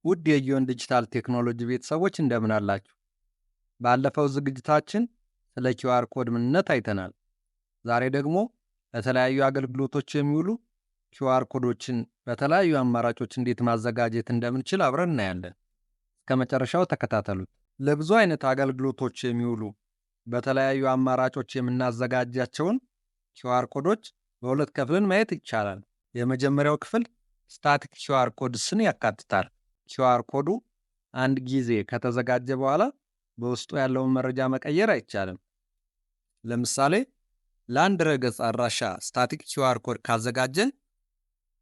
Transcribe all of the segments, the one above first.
ውድ የጊዮን ዲጂታል ቴክኖሎጂ ቤተሰቦች፣ እንደምን አላችሁ? ባለፈው ዝግጅታችን ስለ QR code ምንነት አይተናል። ዛሬ ደግሞ ለተለያዩ አገልግሎቶች የሚውሉ QR ኮዶችን በተለያዩ አማራጮች እንዴት ማዘጋጀት እንደምንችል አብረን እናያለን። እስከ መጨረሻው ተከታተሉት። ለብዙ አይነት አገልግሎቶች የሚውሉ በተለያዩ አማራጮች የምናዘጋጃቸውን QR ኮዶች በሁለት ከፍለን ማየት ይቻላል። የመጀመሪያው ክፍል static QR codes ን ያካትታል። QR ኮዱ አንድ ጊዜ ከተዘጋጀ በኋላ በውስጡ ያለውን መረጃ መቀየር አይቻልም። ለምሳሌ ለአንድ ድረገጽ አድራሻ static QR code ካዘጋጀን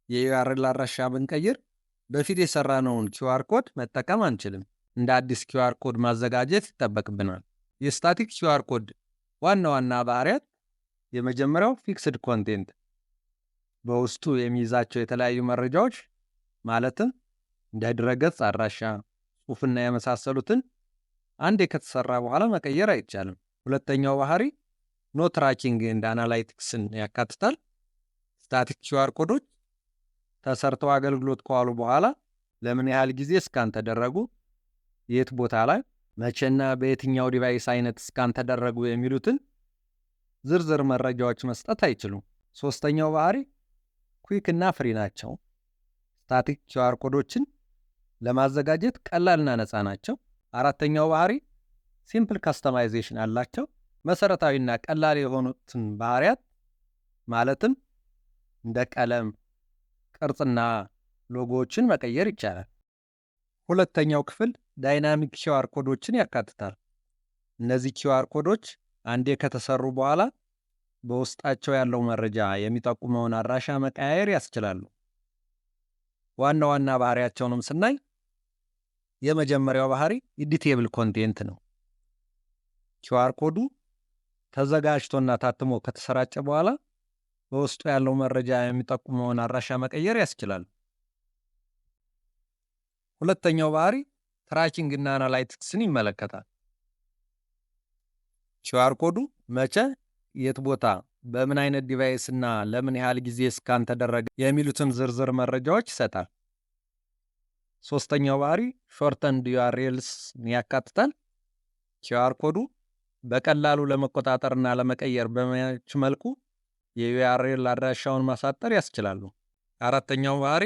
የ URL አድራሻ ብንቀይር በፊት የሰራነውን QR code መጠቀም አንችልም። እንደ አዲስ QR code ማዘጋጀት ይጠበቅብናል። የ static QR code ዋና ዋና ባህሪያት፣ የመጀመሪያው fixed content፣ በውስጡ የሚይዛቸው የተለያዩ መረጃዎች ማለትም እንደ ድረገጽ አድራሻ፣ ጽሑፍና የመሳሰሉትን አንዴ ከተሰራ በኋላ መቀየር አይቻልም። ሁለተኛው ባህሪ no tracking and analytics ን ያካትታል። Static QR ኮዶች ተሰርተው አገልግሎት ከዋሉ በኋላ ለምን ያህል ጊዜ scan ተደረጉ፣ የት ቦታ ላይ፣ መቼና በየትኛው device አይነት scan ተደረጉ የሚሉትን ዝርዝር መረጃዎች መስጠት አይችሉም። ሶስተኛው ባህሪ quick እና free ናቸው። Static QR ኮዶችን ለማዘጋጀት ቀላልና ነፃ ናቸው። አራተኛው ባህሪ simple customization አላቸው። መሰረታዊና ቀላል የሆኑትን ባህሪያት ማለትም እንደ ቀለም፣ ቅርጽና ሎጎዎችን መቀየር ይቻላል። ሁለተኛው ክፍል dynamic QR ኮዶችን ያካትታል። እነዚህ QR ኮዶች አንዴ ከተሰሩ በኋላ በውስጣቸው ያለው መረጃ የሚጠቁመውን አድራሻ መቀያየር ያስችላሉ። ዋና ዋና ባህሪያቸውንም ስናይ የመጀመሪያው ባህሪ editable content ነው። QR ኮዱ ተዘጋጅቶና ታትሞ ከተሰራጨ በኋላ በውስጡ ያለው መረጃ የሚጠቁመውን አድራሻ መቀየር ያስችላል። ሁለተኛው ባህሪ tracking እና analytics ን ይመለከታል። QR ኮዱ መቼ፣ የት ቦታ፣ በምን አይነት device እና ለምን ያህል ጊዜ scan ተደረገ የሚሉትን ዝርዝር መረጃዎች ይሰጣል። ሶስተኛው ባህሪ shortened URLs ያካትታል። QR ኮዱ በቀላሉ ለመቆጣጠርና ለመቀየር በሚያመች መልኩ የ URL አድራሻውን ማሳጠር ያስችላሉ። አራተኛው ባህሪ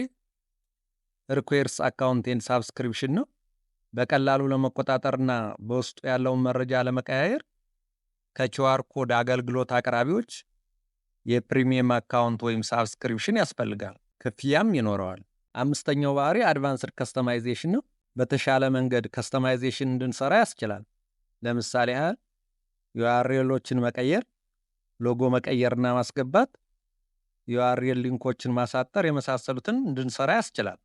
requires account and subscription ነው። በቀላሉ ለመቆጣጠርና በውስጡ ያለውን መረጃ ለመቀያየር ከ QR code አገልግሎት አቅራቢዎች የ premium account ወይም subscription ያስፈልጋል፣ ክፍያም ይኖረዋል። አምስተኛው ባህሪ advanced customization ነው። በተሻለ መንገድ customization እንድንሰራ ያስችላል። ለምሳሌ ያህል URL ኦችን መቀየር፣ ሎጎ መቀየርና ማስገባት፣ URL link ኦችን ማሳጠር የመሳሰሉትን እንድንሰራ ያስችላል።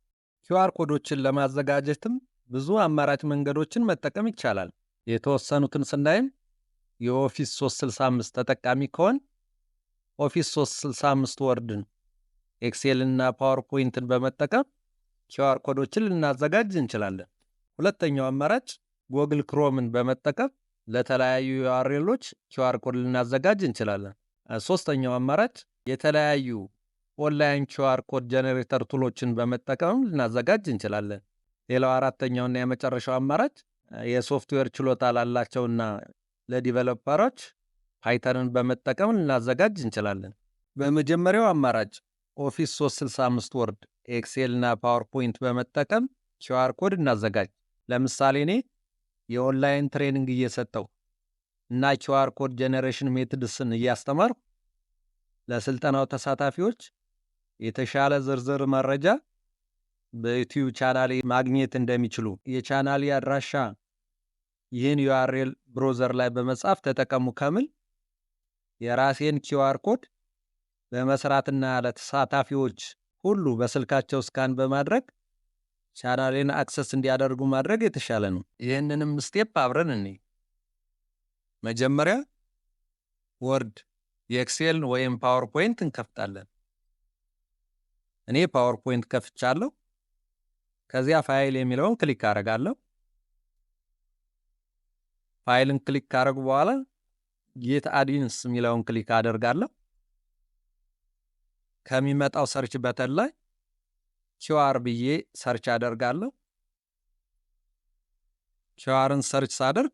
QR ኮዶችን ለማዘጋጀትም ብዙ አማራጭ መንገዶችን መጠቀም ይቻላል። የተወሰኑትን ስናይም የ Office 365 ተጠቃሚ ከሆን Office 365 Word ን፣ Excel እና PowerPoint ን በመጠቀም QR ኮዶችን ልናዘጋጅ እንችላለን። ሁለተኛው አማራጭ Google Chrome ን በመጠቀም ለተለያዩ URL ኦች QR code ልናዘጋጅ እንችላለን። ሶስተኛው አማራጭ የተለያዩ online QR code generator tool ኦችን በመጠቀም ልናዘጋጅ እንችላለን። ሌላው አራተኛውና የመጨረሻው አማራጭ የሶፍትዌር ችሎታ ላላቸውና ለ developer ኦች Python ን በመጠቀም ልናዘጋጅ እንችላለን። በመጀመሪያው አማራጭ Office 365 Word፣ Excel እና PowerPoint በመጠቀም QR code እናዘጋጅ። ለምሳሌ እኔ የ online training እየሰጠሁ እና QR code generation methods ን እያስተማርኩ ለስልጠናው ተሳታፊዎች የተሻለ ዝርዝር መረጃ በ YouTube ቻናሌ ማግኘት እንደሚችሉ የቻናሌ አድራሻ ይህን URL browser ላይ በመጻፍ ተጠቀሙ ከምል የራሴን QR code በመስራትና ለተሳታፊዎች ሁሉ በስልካቸው scan በማድረግ ቻናሌን access እንዲያደርጉ ማድረግ የተሻለ ነው። ይህንንም step አብረን እንይ። መጀመሪያ Word፣ የ Excel ወይም PowerPoint እንከፍታለን። እኔ PowerPoint ከፍቻለሁ። ከዚያ ፋይል የሚለውን click አደርጋለሁ። File ን click ካደረጉ በኋላ get add-ins የሚለውን click አደርጋለሁ። ከሚመጣው search button ላይ QR ብዬ search አደርጋለሁ። QR ን search ሳደርግ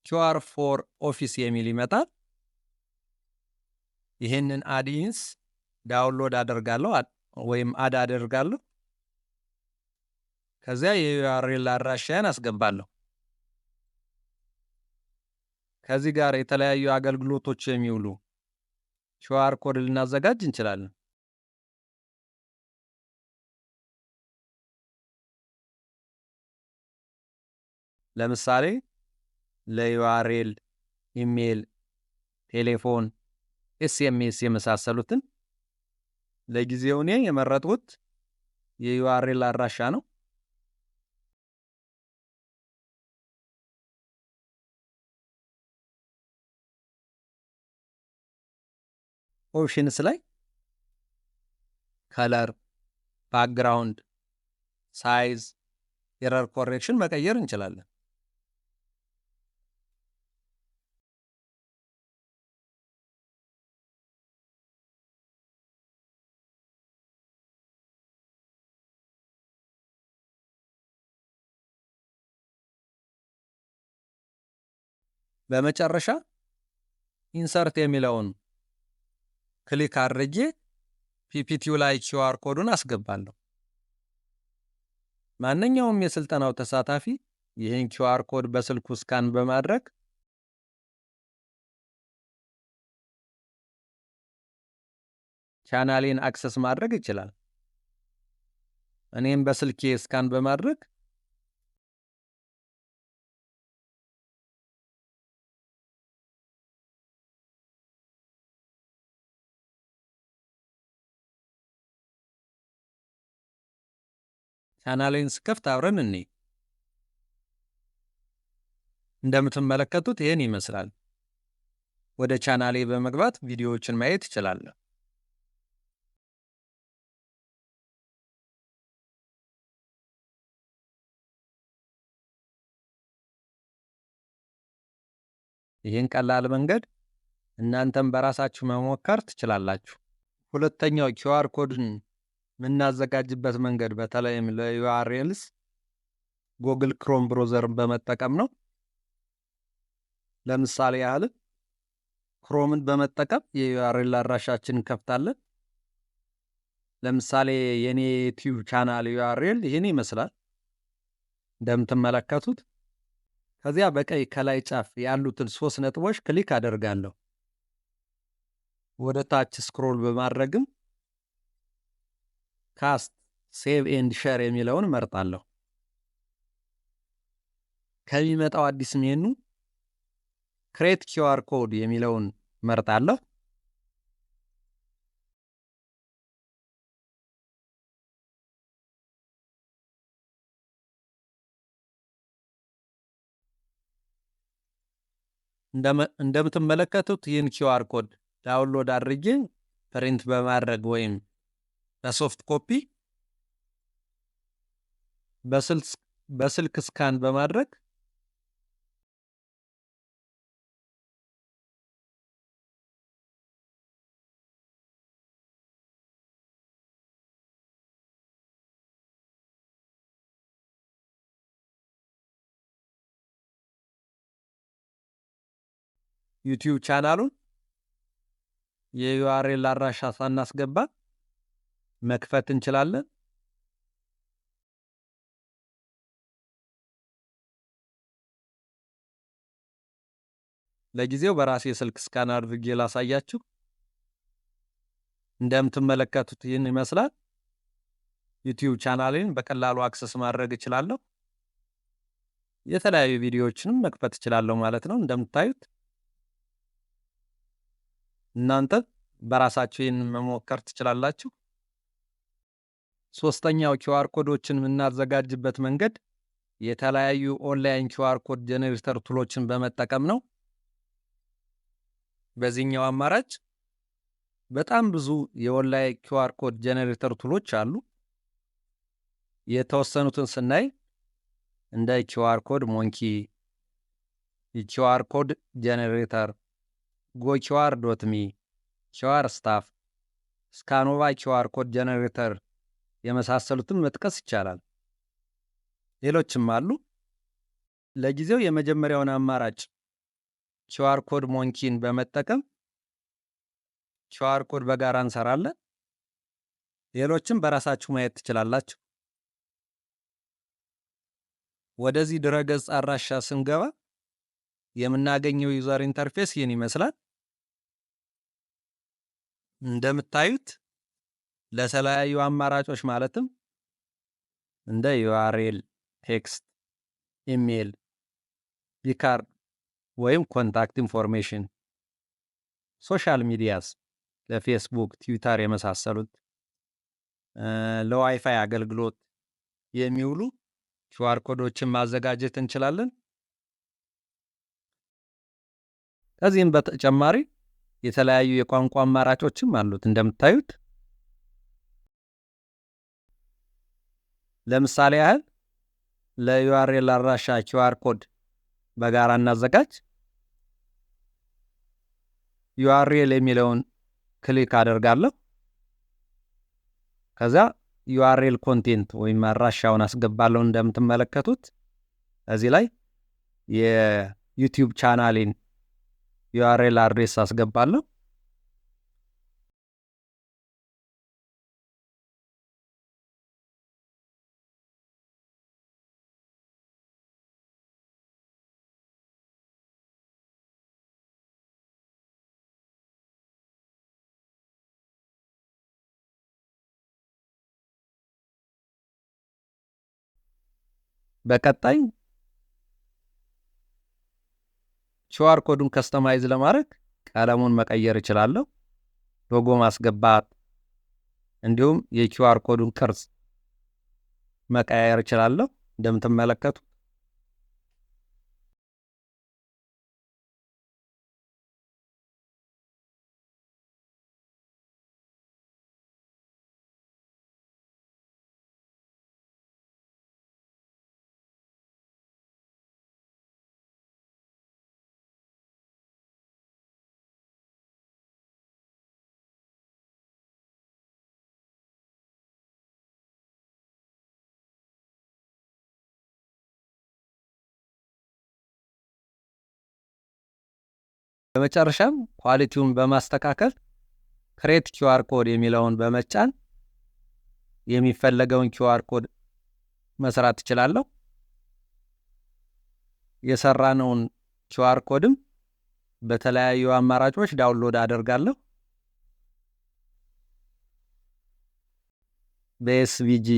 QR for Office የሚል ይመጣል። ይህንን add-ins download አደርጋለሁ ወይም add አደርጋለሁ። ከዚያ የ URL አድራሻዬን አስገባለሁ። ከዚህ ጋር የተለያዩ አገልግሎቶች የሚውሉ QR code ልናዘጋጅ እንችላለን። ለምሳሌ ለ URL፣ ኢሜል፣ ቴሌፎን፣ SMS የመሳሰሉትን። ለጊዜው እኔ የመረጥኩት የ URL አድራሻ ነው። Options ላይ color፣ background፣ size፣ error correction መቀየር እንችላለን። በመጨረሻ insert የሚለውን click አድርጌ PPT ው ላይ QR code ኡን አስገባለሁ። ማንኛውም የስልጠናው ተሳታፊ ይህን QR code በስልኩ scan በማድረግ ቻናሌን access ማድረግ ይችላል። እኔም በስልኬ scan በማድረግ ቻናሌን ስከፍት አብረን እንይ። እንደምትመለከቱት ይህን ይመስላል። ወደ ቻናሌ በመግባት ቪዲዮዎችን ማየት እችላለሁ። ይህን ቀላል መንገድ እናንተም በራሳችሁ መሞከር ትችላላችሁ። ሁለተኛው QR code ን የምናዘጋጅበት መንገድ በተለይም ለ URLs Google Chrome browser ን በመጠቀም ነው። ለምሳሌ ያህል Chrome ን በመጠቀም የ URL አድራሻችንን እንከፍታለን። ለምሳሌ የኔ YouTube channel URL ይህን ይመስላል እንደምትመለከቱት። ከዚያ በቀይ ከላይ ጫፍ ያሉትን ሶስት ነጥቦች click አደርጋለሁ። ወደ ታች scroll በማድረግም cast save and share የሚለውን እመርጣለሁ። ከሚመጣው አዲስ menu create QR code የሚለውን እመርጣለሁ። እንደምትመለከቱት ይህን QR code download አድርጌ print በማድረግ ወይም በ soft copy በስልክ scan በማድረግ YouTube ቻናሉን የ URL አድራሻ ሳናስገባ መክፈት እንችላለን። ለጊዜው በራሴ ስልክ scan አድርጌ ላሳያችሁ። እንደምትመለከቱት ይህን ይመስላል። YouTube ቻናሌን በቀላሉ access ማድረግ እችላለሁ። የተለያዩ ቪዲዮዎችንም መክፈት እችላለሁ ማለት ነው። እንደምታዩት እናንተ በራሳችሁ ይህን መሞከር ትችላላችሁ። ሶስተኛው QR ኮዶችን የምናዘጋጅበት መንገድ የተለያዩ online QR code generator tool ኦችን በመጠቀም ነው። በዚህኛው አማራጭ በጣም ብዙ የ online QR code generator tool ኦች አሉ። የተወሰኑትን ስናይ እንደ QR Code Monkey፣ የ QR Code Generator፣ GoQR.me፣ QRStuff፣ Scanova QR Code Generator የመሳሰሉትን መጥቀስ ይቻላል። ሌሎችም አሉ። ለጊዜው የመጀመሪያውን አማራጭ QR Code Monkey ን በመጠቀም QR code በጋራ እንሰራለን። ሌሎችም በራሳችሁ ማየት ትችላላችሁ። ወደዚህ ድረገጽ አድራሻ ስንገባ የምናገኘው user interface ይህን ይመስላል። እንደምታዩት ለተለያዩ አማራጮች ማለትም እንደ URL፣ text፣ email፣ vCard ወይም contact information፣ social medias ለፌስቡክ፣ ትዊተር የመሳሰሉት፣ ለዋይፋይ አገልግሎት የሚውሉ QR code ኦችን ማዘጋጀት እንችላለን። ከዚህም በተጨማሪ የተለያዩ የቋንቋ አማራጮችም አሉት እንደምታዩት። ለምሳሌ ያህል ለ URL አድራሻ QR code በጋራ እናዘጋጅ። URL የሚለውን click አደርጋለሁ። ከዛ URL content ወይም አድራሻውን አስገባለሁ። እንደምትመለከቱት እዚህ ላይ የ YouTube channel ኤን URL address አስገባለሁ። በቀጣይ QR code ኡን customize ለማድረግ ቀለሙን መቀየር እችላለሁ። ሎጎ ማስገባት እንዲሁም የ QR code ኡን ቅርጽ መቀያየር እችላለሁ። እንደምትመለከቱ በመጨረሻም quality ውን በማስተካከል create QR code የሚለውን በመጫን የሚፈለገውን QR code መስራት እችላለሁ። የሰራነውን QR code ም በተለያዩ አማራጮች download አደርጋለሁ። በ SVG፣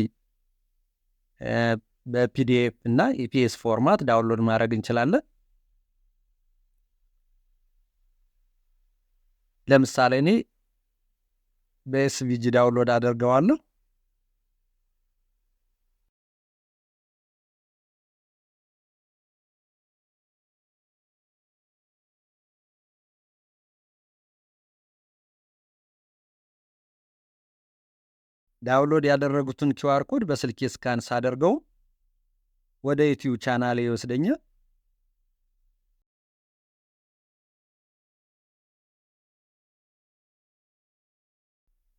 በ PDF እና EPS format download ማድረግ እንችላለን። ለምሳሌ እኔ በ SVG download አደርገዋለሁ። Download ያደረጉትን QR code በስልኬ scan ሳደርገው ወደ YouTube channel ኤ ይወስደኛል።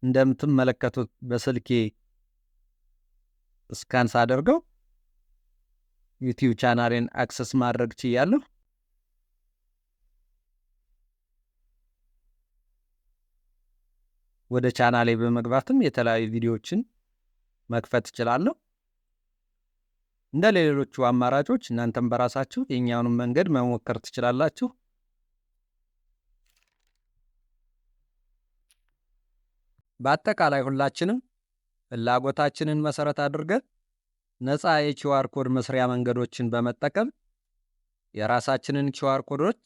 እንደምትመለከቱት በስልኬ scan ሳደርገው YouTube channel ኤን access ማድረግ ችያለሁ። ወደ ቻናሌ በመግባትም የተለያዩ ቪዲዮዎችን መክፈት እችላለሁ። እንደ ሌሎቹ አማራጮች እናንተም በራሳችሁ የኛውንም መንገድ መሞከር ትችላላችሁ። በአጠቃላይ ሁላችንም ፍላጎታችንን መሰረት አድርገን ነፃ የ QR code መስሪያ መንገዶችን በመጠቀም የራሳችንን QR code ኦች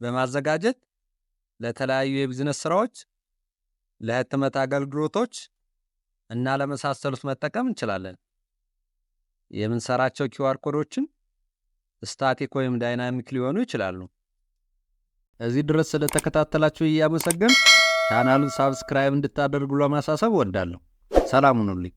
በማዘጋጀት ለተለያዩ የቢዝነስ ስራዎች፣ ለህትመት አገልግሎቶች እና ለመሳሰሉት መጠቀም እንችላለን። የምንሰራቸው QR code ኦችን static ወይም dynamic ሊሆኑ ይችላሉ። እዚህ ድረስ ስለተከታተላችሁ እያመሰገን channel ኡን subscribe እንድታደርጉ ለማሳሰብ እወዳለሁ። ሰላም ሁኑልኝ።